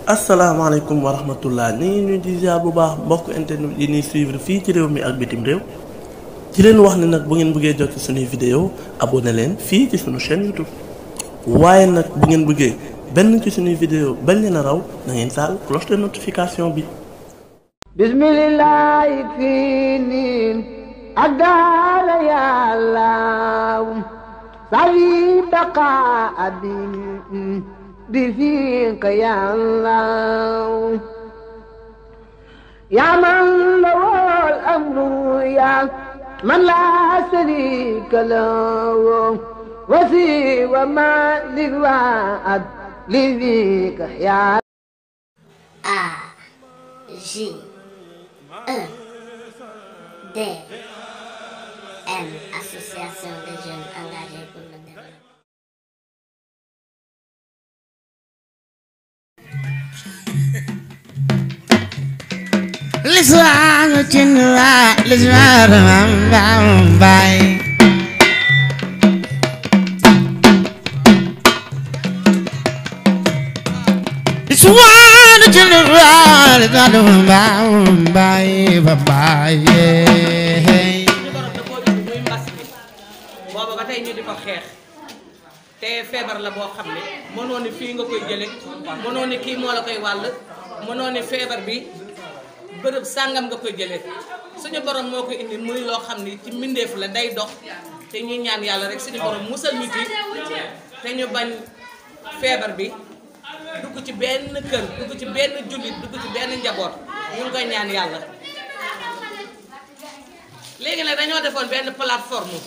asalaamaaleykum wa rahmatullah ni ñu di ziar bu baax mbokk internet yi ñuy suivre fii ci réew mi ak bitim réew ci leen wax ne nag bu ngeen bëggee jot ci suñuy vidéo abonné leen fii ci suñu chaîne YouTube waaye nag bu ngeen bëggee benn ci suñuy vidéo bañ leen a raw na ngeen taal cloche de notification bi bismillah fii niin ak daala yàllaaw sawi baqa abin بفيك يا الله يا من له الأمر يا من لا شريك له وسوى ما للوعد لذيك يا AJEDM Association des jeunes engagés pour le développement. Liswanu chinwa, liswanu mambay. Liswanu chinwa, liswanu mambay, babay. Booba ba tey ñu di ko xeex te feebar la boo xam ne mënoo ni fii nga koy jële mënoo ni kii moo la koy wàll mënoo ni feebar bi bërëb sàngam nga koy jëlee suñu borom moo ko indi muy loo xam ni ci mbindeef la day dox te ñuy ñaan yàlla rek suñu borom musal ñu ci te ñu bañ feebar bi dugg ci benn kër dugg ci benn jullit dugg ci benn njaboot ñu ngi koy ñaan yàlla. léegi nag dañoo defoon benn plateforme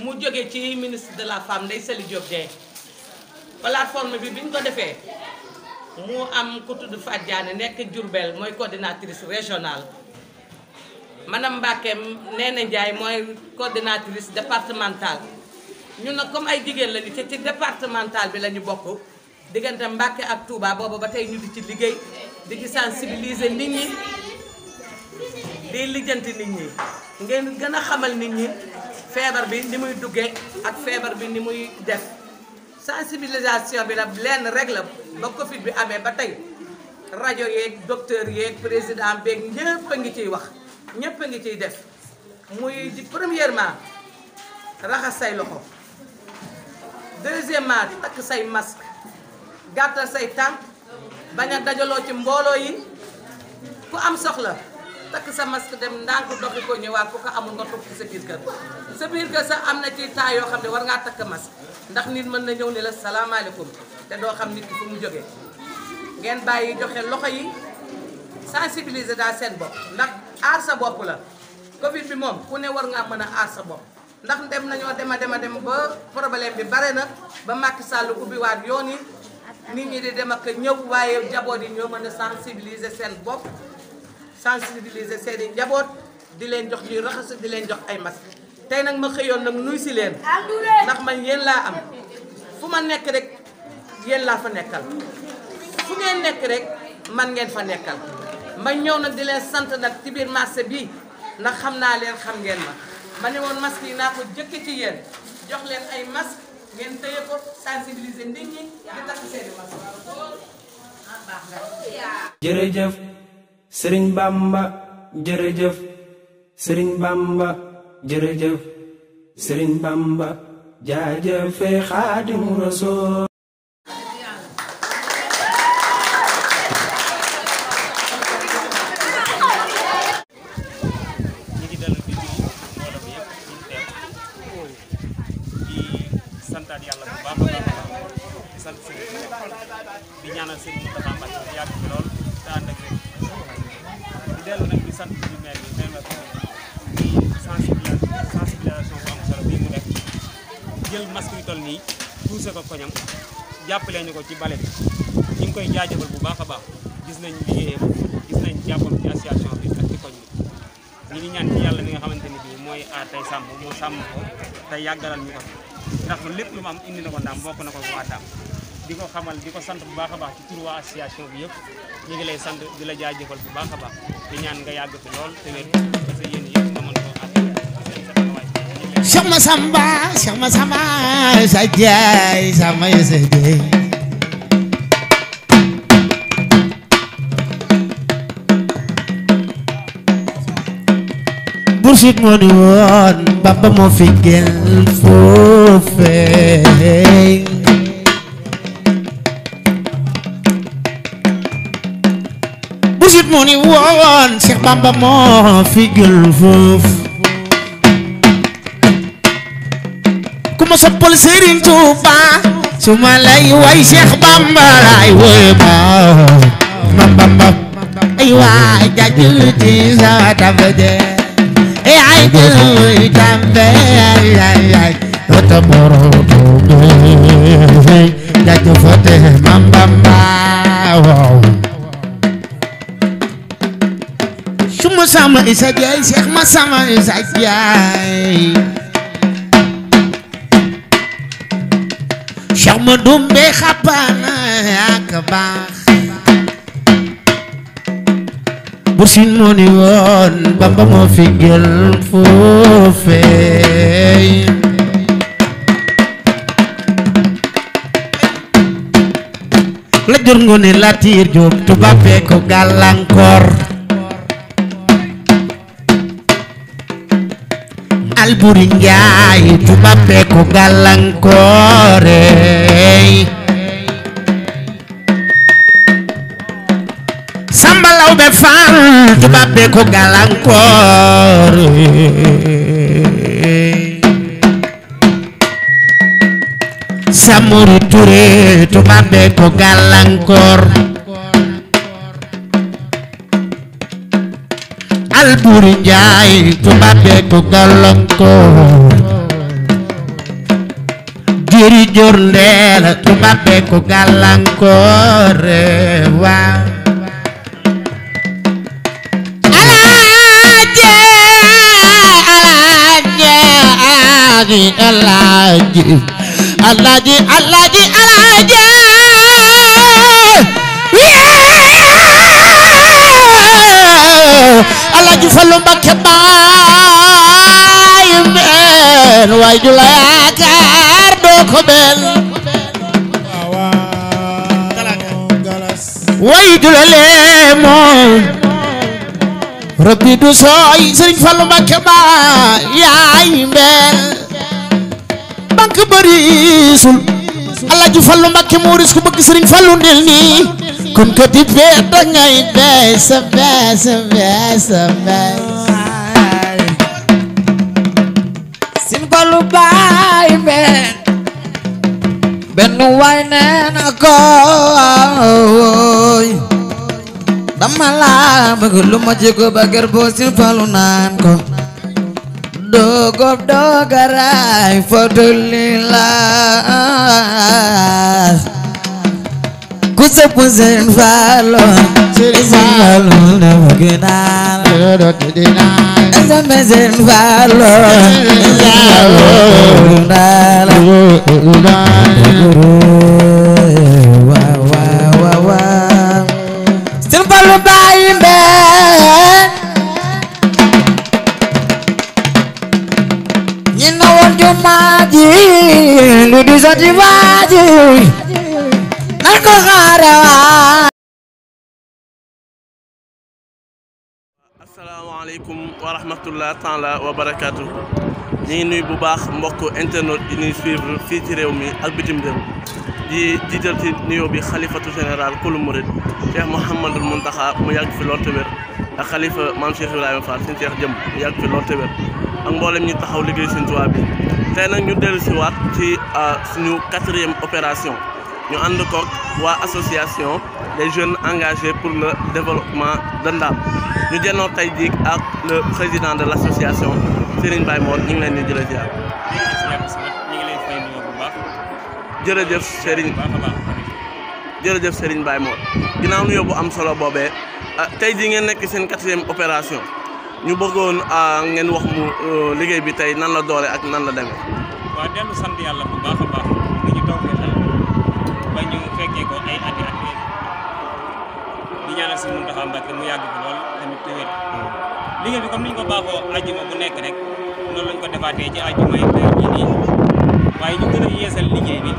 mu jóge ci ministre de la femme Ndeye Saly Diop Dieng plateforme bi biñ ko defee. mu am ku tudd Fatou Diané nekk Diourbel mooy coordinatrice régionale madame Mbacke Néné Ndiaye mooy coordinatrice départementale ñun nag comme ay jigéen lañu te ci départemental bi la ñu bokk diggante Mbacke ak Touba boobu ba tey ñu di ci liggéey di ci sensibiliser nit ñi di lijjanti nit ñi ngeen gën a xamal nit ñi feebar bi ni muy duggee ak feebar bi ni muy def sensibilisation bi nag lenn rek la ba Covid bi amee ba tey rajo yeeg docteur yeeg président beeg ñëpp a ngi ciy wax ñëpp a ngi ciy def muy di premièrement raxas say loxo deuxièmement takk say masque gàttal say tànk bañ a dajaloo ci mbooloo yi ku am soxla takk sa masque dem ndànk doxi ko ñëwaat ku ko amul nga toog ci sa biir kër sa biir kër sax am na ci temps yoo xam ne war ngaa takk masque ndax nit mën na ñëw ni la salaamaaleykum te doo xam nit ki fu mu jógee ngeen bàyyi joxe loxo yi sensibiliser daal seen bopp ndax aar sa bopp la Covid bi moom ku ne war ngaa mën a aar sa bopp ndax dem nañoo dem ba problème bi bare na ba Macky Sall ubbiwaat yoon yi nit ñi di dem ak ñëw waaye njaboot yi ñoo mën a sensibiliser seen bopp sensibiliser seen i njaboot di leen jox ñuy raxas di leen jox ay masque tey nag ma xëyoon nag nuy si leen ndax man yéen laa am fu ma nekk rek yéen laa fa nekkal fu ngeen nekk rek man ngeen fa nekkal ma ñëw nag di leen sant nag ci biir marché bi ndax xam naa leen xam ngeen ma ne woon masque yi naa ko jëkk ci yéen jox leen ay masque ngeen tëye ko sensibiliser nit ñi di takk seeni masque. jërëjëf Sëriñ Bamba jërëjëf Sëriñ Bamba jërëjëf Sëriñ Bamba jaajëfe Xaadimu Rasuul ñi ngi dalal di mbooloo bi yëpp ñu teew di santaat yàlla bu baax a baax di sant sëriñ di ñaanal sëriñ Moustapha Mbacké mu yàgg fi lool te ànd ak rek di dellu nag di sant suñu maire bi maire di sensibilisation bu am solo bii mu def jël masque yu toll nii tuuse ko koñam jàppale ñu ko ci bale bi ñu ngi koy jaajëfal bu baax a baax gis nañ liggéeyam gis nañ jàppam ci association bi ak ci koñ bi ñu ngi ñaan ci yàlla mi nga xamante ni bii mooy aar tey sàmm moo sàmm ko tey yàggalal ñu ko ndax lépp lu mu am indi na ko ndaam bokk na ko waa daam di ko xamal di ko sant bu baax a baax ci turu waa association bi yëpp ñu ngi lay sant di la jaajëfal bu baax a baax di ñaan nga yàgg fi lool te wér parce que yéen yëpp nga mën koo àtt seen sa taxawaay Cheikh Massamba sa jaay sama yese dey musit moo di woon Bamba moo fi gën foofee musit moo di woon Cheikh Bamba moo fi gën foof ku ma soppal Serigne Touba su ma lay way Cheikh Bamba lay woy ma Bamba ay waay jajuti sa tabade ay jajuti tambe ay wata moroto jaju fote Bamba suma sama isa jay Cheikh ma sama isa jay Cheikh ma dumbe xapana ak baax Bursin moo ni woon Bamba moo fi gël foofee la jor Ngoone Latiir Jóob tubaab bee ko gàllankoor Alburi Njaay tubaab bee ko gàllankoore Samba Lawbe Faal tubaab bee ko gàllankoor Samori Touré tubaab bee ko gàllankoor Alburi Njaay tubaab bee ko gàllankoor Jiri Joor Ndeel tubaab bee ko gàllankoor waaw Alaaji Alaaji Fallu Mbakke baay meen waay ju la yaakaar doo ko mel waay ju la leemoon rabbi du sooy Sëriñ Fallu Mbakke baay yaay meen banque barisul Alaaji Fallu Mbakke moo ris ku bëgg Sëriñ Fallu ndel nii kon ko di bee dangay bees Sëriñ Fallu baay meen benn waay nee na ko dama la bëgg lu ma jéego ba gër boo Sëriñ Fallu naan ko dogob dogaraay fotulillah ku sopp Sëriñ Fallu na bëgg naa la Sëriñ Fallu naa la waaw Sëriñ Fallu baay mbeen ñi na woon jumaa ji lu di sotti baaji nan ko xaare waa asalaamaaleykum wa rahmatullah taala wa barakaatu ñu ngi nuyu bu baax mbokk internet yi ñuy suivre fii ci réew mi ak bitim réew di jiital ci nuyoo bi xalifatu général kulu murid Cheikh Mouhamadul Muntaxa mu yàgg fi lool te wér ak xalifa maam Cheikh Ibrahima Fall suñu Cheikh jëm mu yàgg fi lool te wér ak mboolem ñu taxaw liggéey Sëriñ Tuubaa bi tey nag ñu dellu si waat ci suñu 4e opération ñu ànd koog waa association des jeunes engagés pour le développement de Ndam ñu jënoo tey jii ak le président de l' association Serigne Baye Mor ñu ngi leen di jërëjëf. ñu ngi lay fay nuyoo bu baax. jërëjëf Serigne jërëjëf Serigne Baye Mor ginnaaw nuyoo bu am solo boobee tey jii ngeen nekk seen 4e opération ñu bëggoon ngeen wax mu liggéey bi tey nan la doore ak nan la demee. waaw dellu sant yàlla bu baax a baax li ñu toog xel ba ñu fekkee ko ay ati at di ñaanal si Muntaxa Mbàkke mu yàgg fi lool tamit te wér liggéey bi comme ni ñu ko baaxoo àjjuma bu nekk rek noonu lañ ko defaatee ci àjjuma yi tey jii nii waaye ñu gën a yeesal liggéey bi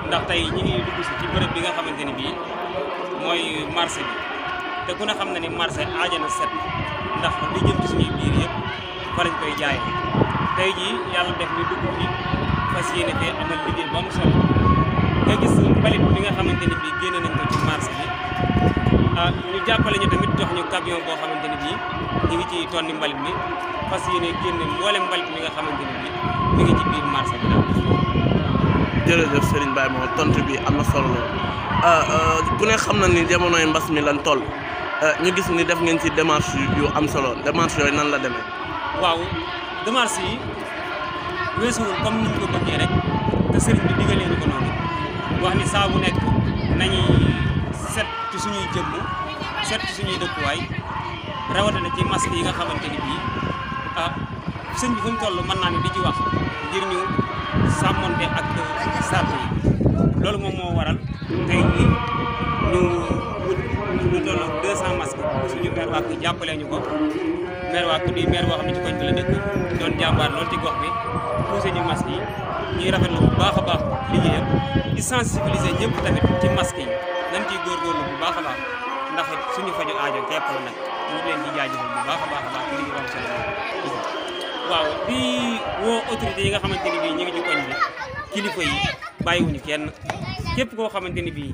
ndax tey ñi ngi dugg si ci bërëb bi nga xamante ni bii mooy marché bi te ku ne xam na ni marché aaja na set ndax li jëm ci suñuy biir yëpp fa lañ koy jaayee tey jii yàlla def ñu dugg fi fas yéene fee amal liggéey ba mu solo nga gis mbalit bi nga xamante ni bii génne nañ ko ci marché bi ñu jàppale ñu tamit jox ñu camion boo xamante ni bii ñu ngi ci tonni mbalit mi fas yéene génne mboolem mbalit mi nga xamante ni bii mi ngi ci biir marché bi daal. jërëjëf Serigne Baye moo tontu bi am na solo lool ku ne xam na ni jamonoy mbas mi lan toll ñu gis ni def ngeen ci démarche yu am solo démarche yooyu nan la demee. waaw démarche yi weesuwul comme ni ñu ko bëggee rek te Serigne bi digalee ñu ko noonu wax ni saa bu nekk nañuy set ci suñuy jëmm set ci suñuy dëkkuwaay rawatina ci masque yi nga xamante ni bii sëñ bi fu mu toll mën naa ne di ci wax ngir ñu sàmmonte ak sart yi loolu moom moo waral tey jii ñu toll 200 masques suñu maire Wack jàppalee ñu ko maire Wack di maire boo xam ne ci koñ bi la dëkk doon jàmbaar loolu ci gox bi poussé ñu masques yi ñuy rafetlu bu baax a baax liggéeyam di sensibiliser ñëpp tamit ci masques yi nañ ciy góorgóorlu bu baax a baax ndax suñu faju aajo képp la nag ñu leen di jaajëfal bu baax a baax ci liggéey am solo waaw di woo autorité yi nga xamante ni bii ñu ngi ci koñ bi kilifa yi bàyyiwuñu kenn képp koo xamante ni bii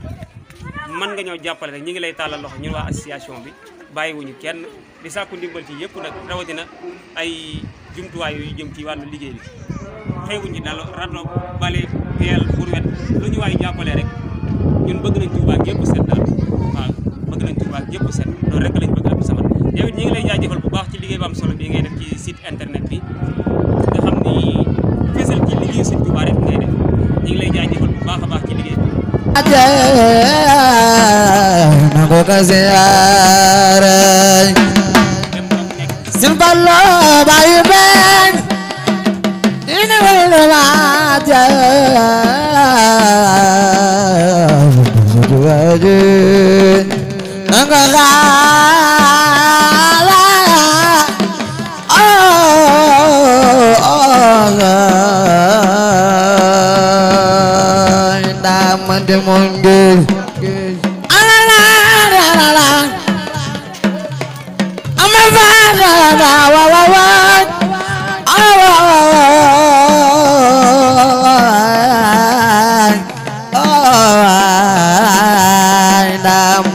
mën nga ñoo jàppale rek ñu ngi lay tàllal loxo ñun waa association bi bàyyiwuñu kenn di sàkku ndimbal ci yëpp nag rawatina ay jumtuwaay yu jëm ci wàllu liggéey bi xëywuñ ci daal rato bale peel burwet lu ñu waay jàppale rek ñun bëgg nañ Touba gépp set daal waaw bëgg nañ Touba gépp set loolu rek lañ bëgg am sama yow it ñi ngi lay jaajëfal bu baax ci liggéey bu am solo bi ngay def ci site internet bi nga xam ni feesal ci liggéey sëñ Touba rek ngay def ñi ngi lay jaajëfal bu baax a baax ci liggéey bi nangu ko ziyaare sin fallo bayu ben ina wala maja duwaje nanga gala mande monde ama fara wa wa wa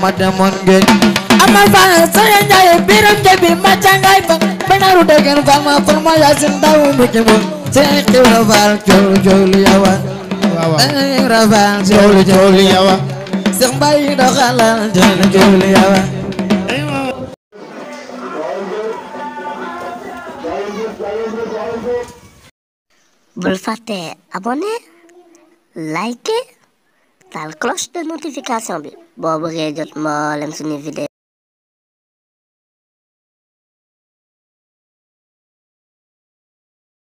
mande monde ama fara saya njaay biram jabi ma jangay fa benaru degen fa ma forma yasin daw mi ke mo saya kira fal jol jol yawa Raval joli joli yawa Seex Mbay doxalal joli joli yawa bul fàtte abonné like tal cloche de notification bi boo bëggee jot mboolem suñu vidéo